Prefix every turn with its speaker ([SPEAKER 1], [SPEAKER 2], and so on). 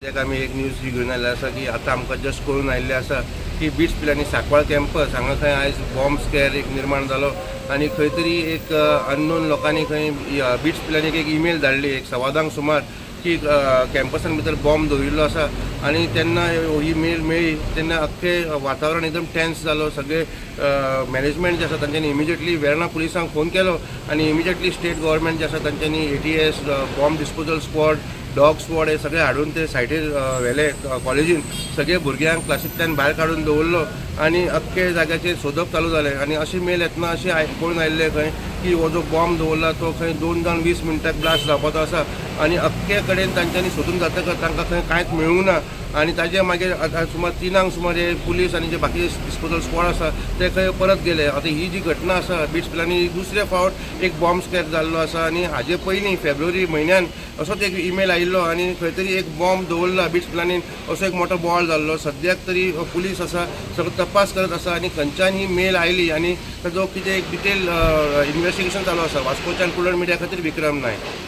[SPEAKER 1] कित्याक आमी एक न्यूज ही घेवन आयिल्ले आसा की आतां आमकां जस्ट कळून आयिल्लें आसा की बिट्स पिलानी सांकवाळ कॅम्पस हांगा खंय आयज बॉम्ब स्कॅर एक निर्माण जालो आनी खंय तरी एक अननोन लोकांनी खंय बिट्स पिलानीक एक ईमेल धाडली एक 10:15 सुमार की कॅम्पसान भितर बॉम्ब दवरिल्लो आसा. आनी तेन्ना ही मेल मेळ्ळी तेन्ना अख्खें वातावरण एकदम टेन्स जालो. सगळे मॅनेजमेंट जे आसा तांच्यांनी इमिजिएटली वेर्णा पुलिसांक फोन केलो आनी इमिजिएटली स्टेट गव्हर्मेंट जे आसा तांच्यांनी ATS, bomb disposal squad, dog squad हे सगळे हाडून ते सायटीर व्हेले. कॉलेजीन सगळे भुरग्यांक क्लासींतल्यान भायर काडून दवरलो आनी अख्खे जाग्याचेर सोदप चालू जालें. आनी अशी मेल येतना अशें कळून आयिल्लें खंय की हो जो बॉम्ब दवरला तो खंय 2 जावन 20 मिनटाक ब्लास्ट जावपाचो आसा. आनी अख्खे कडेन तांच्यांनी सोदून जातकच तांकां खंय कांयच मेळूंक ना. आनी ताजे मागीर आतां सुमार 3ांक सुमार हे पुलीस आनी जे बाकीचे डिस्पोजल स्क्वॉड आसा ते खंय परत गेले. आतां ही जी घटना आसा बिट्स पिलानी, दुसरे फावट एक बॉम्ब स्कॅर जाल्लो आसा. आनी हाजे पयलीं फेब्रुवारी म्हयन्यान असोच एक ईमेल आयिल्लो आनी खंय तरी एक बॉम्ब दवरला बिट्स पिलानीन, असो एक मोठो बोवाळ जाल्लो. सद्याक तरी पुलीस आसा सगळो तपास करत आसा आनी खंयच्यान ही मेल आयली आनी ताजो कितें एक डिटेल इन्वेस्टिगेशन चालू आसा. वास्कोच्यान कुलर मिडिया खातीर विक्रम नायक.